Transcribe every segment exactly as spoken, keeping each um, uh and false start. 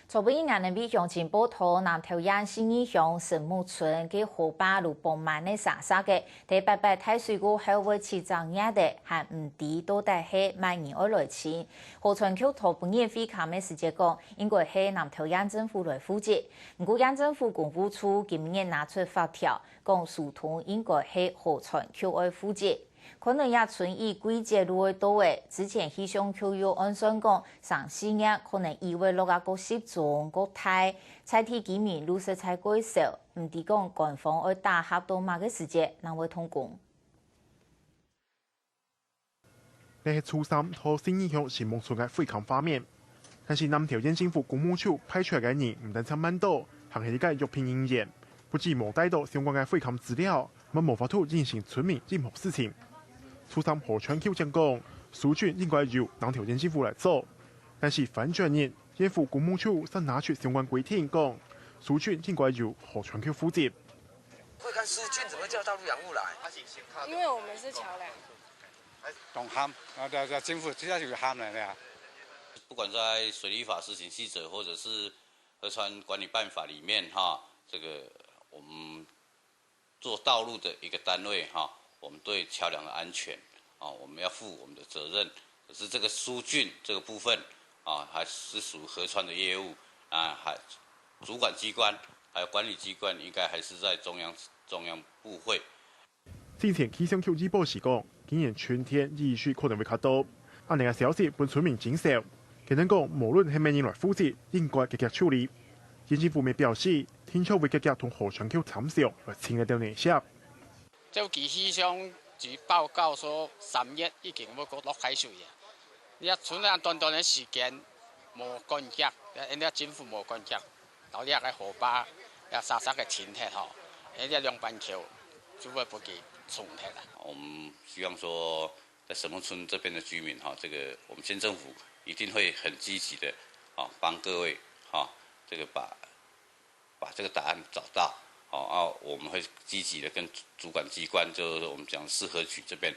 昨晡日𠊎等為鄉親報導，南投縣信義鄉神木村个河壩摎傍滿个沙石仔，在八八大水過後會起漲壓个，還毋知到底係麼人愛來清。河川局頭晡日會勘个時節講，應該係南投縣政府來負責。毋過縣政府工務處今晡日拿出法條，講疏通應該係河川局愛負責。 可能這春雨季節就會到咧，之前氣象局有按算講，雙十月可能雨會落啊較集中、較大，在地居民就實在較少，毋知講官方愛打合到麼个時節，正會動工。這係初三到信義鄉神木村个會勘畫面。 但是南投縣政府工務處派出來个人毋單淨慢到，還係一个約聘人員，不止無帶到相關个會勘資料，乜無法度應承村民任何事情。初三河川局正講，疏浚應該由南投縣政府來做，但是翻轉日，縣府工務處正拿出相關規定講，疏浚應該由河川局負責。會勘疏浚怎麼會叫道路養護來？因為我們是橋樑。當喊，啊，對，對，政府直接就喊了呀。不管在水利法施行細則，或者是河川管理辦法裡面，哈，這個我們做道路的一個單位，哈，我們對橋樑的安全，啊，我們要負我們的責任。可是這個疏浚這個部分，啊，還是屬於河川的業務，啊，還主管機關還有管理機關應該還是在中央，中央部會。 之前氣象局預報時講，今年春天雨水可能會較多，恁樣个消息分村民驚著。佢等講，無論係麼人來負責，應該遽遽處理。縣政府乜表示，定著會遽遽同河川局參詳來清這兜泥石。照佢氣象局報告說，三月已經會落大水啊！你看，賰恁短短个時間，無趕遽，人家政府無趕遽， 到這個河壩，這沙石仔清忒吼，哎，這兩板橋就會分佢沖忒啦。我們希望說，在神木村這邊的居民哈，這個我們縣政府一定會很積極的啊，幫各位哈，這個把，把這個答案找到。好，啊，我們會積極的跟主管機關，就是我們講四河局這邊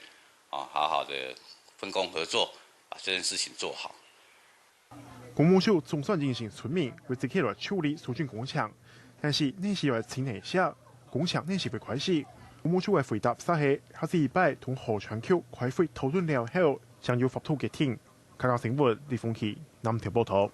啊，好好的分工合作，把這件事情做好。 工務處總算應承村民會即刻來處理疏浚工程，但是哪時來清泥石，工程哪時會開始？工務處个回答煞係下一擺同河川局開會討論了後，正有法度決定。客家新聞李鳳琪南投報導。